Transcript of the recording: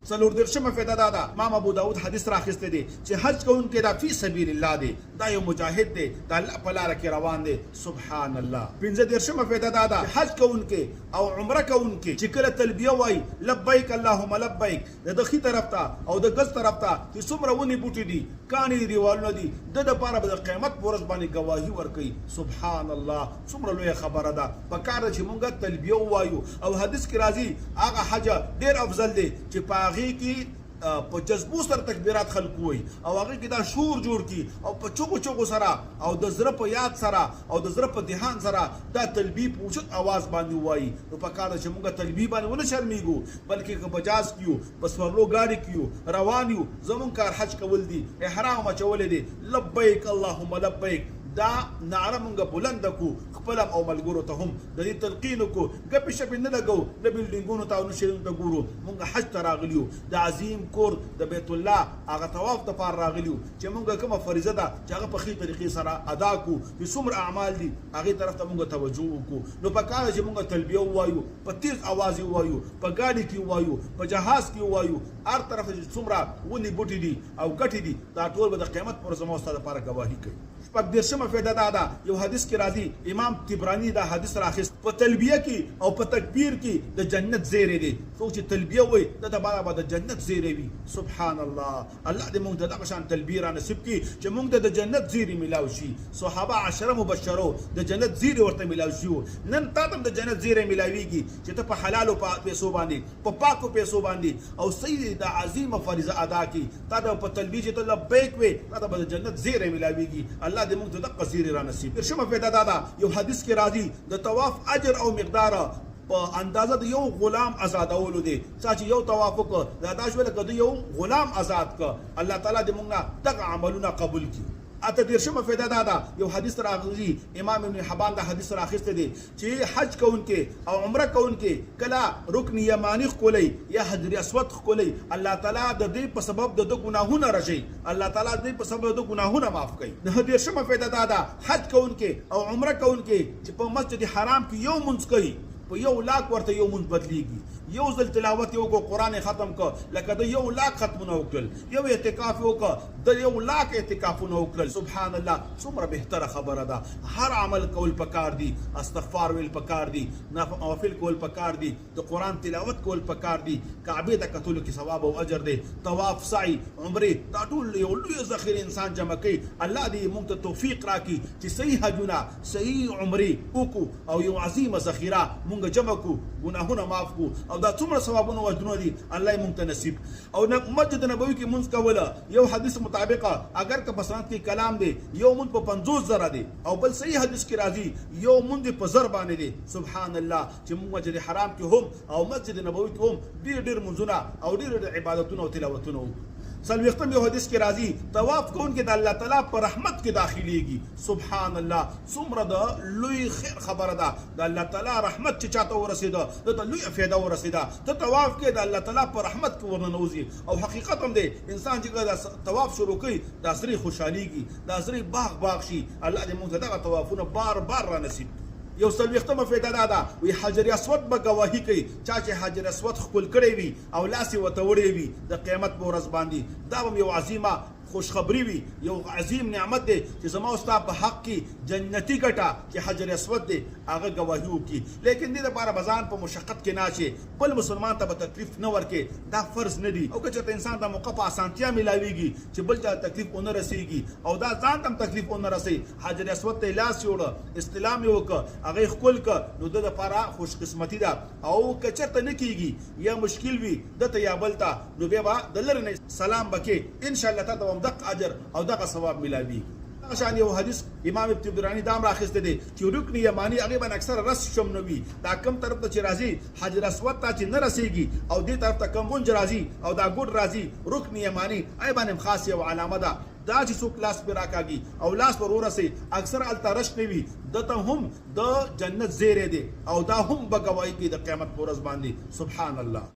څلوردېرشمه فایده دا ده، امام ابو داود حدیث راخیستی دی چې حج کوونکی دا فی سبیل الله دی، دا یو مجاهد دی، د الله په لاره کې روان دی. سبحان الله. پنځه دېرشمه فایده دا ده چې حج کوونکی او عمره کوونکی چې کله تلبیه وایي، لبیک اللهم لبیک، د ده ښي طرف ته او د ګس طرف ته چې څومره ونې بوټي دي، کاڼي دي، دیوالونه دي، ده دپاره به د قیامت په ورځ باندې ګواهي ورکوي. سبحان الله، څومره لویه خبره ده. پکار ده چې مونږ تلبیه ووایو. او حدیث کې راځي، هغه حج ډیر افضل دی چې په هغې کې په جذبو سره تکبیرات خلک وایي او هغه کې دا شور جوړ کی او په چغو چغو سره او د زړه په یاد سره او د زړه په دهان سره دا تلبیه په اوچت اواز باندې وایي. نو پکار ده چې مونږ تلبیه باندې ونه شرمیږو، بلکې که په جاز کې یو، په سورلو ګاډي کې یو، روان یو، زمونږ کار حج کول دي، احرام اچولی دی، لبیک اللهم لبیک، دا نعره مونږ بلنده کو، خپل او ملګرو ته هم د دې تلقین وکړو. ګپې شپې نه لګو، نه بلډینګونو ته او نه شیانو ته ګورو. مونږ حج ته راغلي یو، د عظیم کور د بیت الله هغه طواف دپاره راغلي یو چې مونږ کومه فریضه ده چې هغه په ښې طریقې سره ادا کړو، چې څومره اعمال دي، هغې طرف ته مونږ توجه وکړو. نو پکار ده چې مونږ تلبیه ووایو، په تیز اواز یې ووایو، په ګاډي کې ووایو، په جهاز کې ووایو. هر طرف ته چې څومره ونې بوټي دي او ګټې دي، دا ټول به د قیامت پر ورځ زما او ستا دپاره ګواهي کوي. 36مه فایده دا ده، یو حدیث کې راځي، امام طبراني دا حدیث راخیست، په تلبیه کې او په تکبیر کې د جنت زیری دی. څوک چې تلبیه وایي، د ده بالا به د جنت زیری وي. سبحان الله. الله دې مونږ ته دغه شان تلبیه را نصیب کړي چې مونږ ته د جنت زیری ملاو شي. صحابه عشره مبشرو د جنت زیری ورته ملاو شي. نن تا ته هم د جنت زیری ملاویږي چې ته په حلالو پیسو باندې، په پاکو پیسو باندې او صحیح د عظیمه فریضه ادا کړي. تا ته په تلبیه چې ته لبیک وې، تا ته به د جنت زیری ملاویږي. الله دې مونږ ته دقه زیری را نصیب. 30مه فایده دا ده، یو حدیث کې راځي، د طواف اجر او مقدار په اندازه د یو غلام آزادولو دی. چا چې یو طواف وکړ، دا دا شو لکه د یو غلام آزاد کړ. الله تعالی دې مونږ نه دغه عملونه قبول کړي. 38مه فایده دا ده، یو حدیث راغلی، امام ابن حبان دا حدیث راخیستی دی چې حج کوونکی او عمره کوونکی کله رکن یمانی ښکلی یا حجر اسود ښکلی، الله تعالی د دې په سبب د ده ګناهونه رژوي، الله تعالی د دې په سبب د ده ګناهونه معاف کوي. 39مه فایده دا ده، حج کوونکی او عمره کوونکی چې په مسجد حرام کې یو مونځ کوي، په 1 لاک ورته یو مونځ بدلیږي. یو ځل تلاوت یې وکړ، قرآن یې ختم کړ، لکه د 1 لاک ختمونه وکړل. یو اعتکاف یې وکړ، د 1 لاک اعتکافونه وکړل. سبحان الله، څومره بهتره خبره ده. هر عمل کول پکار دي، استغفار ویل پکار دي، نوافل کول پکار دي، د قرآن تلاوت کول پکار دي، کعبې ته کتلو کې ثواب او اجر دی، طواف، سعی، عمرې، دا ټول یو لوی ذخیره انسان جمع کوي. الله دې موږ ته توفیق راکړي چې صحیح حجونه، صحیح عمرې وکړو او یو عظیمه ذخیره مونږ جمع کو، ګناهونه معاف کو او دا څومره ثوابونه او اجرونه دي، الله یې مونږ ته نصیب. او مسجد نبوي کې مونږ کوله، یو حدیث مطابق، اگر که په سند کې کلام دی، یو مونږ په 50,000 دی او بل صحیح حدیث کې راځي، یو مونږ په 1000 باندې دی. سبحان الله، چې مونږ مسجد حرام کې هم او مسجد نبوي کې هم ډیر ډیر مونځونه او ډیر ډیر عبادتونه او تلاوتونه وکړو. 40م یو حدیث کې راځي، طواف کوونکی د الله تعالی په رحمت کې داخليږي. سبحان الله، څومره د لوی خیر خبره ده. د الله تعالی رحمت چې چاته ورسېده، ده ته لویه فایده ورسېده. ته طواف کې د الله تعالی په رحمت کې ورننوځي او حقیقت هم دی، انسان چې کله دا طواف شروع کوي، دا زړه خوشحالېږي، دا زړه باغ باغ شي. الله دې موږ ته دغه طوافونه بار بار را نصیب کړي. یو 40مه فایده دا ده، وی حجر اسود به ګواهي کوي. چا چې حجر اسود ښکل کړی وي او لاس یې ورته وړی وي، د قیامت په ورځ باندې دا هم یو عظیمه خوشخبری وي، یو عظیم نعمت دی چې زما او ستا په حق کې جنتي ګټه چې حجر اسود دی، هغه ګواهي وکړي. لیکن دې لپاره به ځان په مشقت کې نه اچې، بل مسلمان ته به تکلیف نه ورکې، دا فرض نه دي. او که چېرته انسان ته موقع په اسانتیا ملاویږي چې بل چا تکلیف ونه رسیږي او دا ځان ته هم تکلیف ونه رسي، حجر اسود ته یې لاس یوړه، استلام یې وکړ، هغه یې ښکل کړ، نو ده دپاره خوشقسمتي ده. او که چېرته نه کیږي یا مشکل وي ده ته یا بل ته، نو بیا به د لرې نه سلام به کې، ان شاء الله تاته به هم دغه اجر او دغه ثواب ملاویږي. دغه شان یو حدیث امام طبراني دام راخیستی دی چې رکن یمانی، هغې باندې اکثره رس شم نه وي. دا کم طرف ته چې راځي، حجر اسود ته چې نه رسیږي او دې طرف ته کم غونج راځي او دا ګوډ راځي، رکن یمانی، هغې باندې هم خاص یو علامه ده. دا چې څوک لاس پرې راکاږي او لاس ور ورسوي، اکثر هلته رش نه وي، ده ته هم د جنت زیری دی او دا هم به ګواهي کوي د قیامت په ورځ باندې. سبحان الله.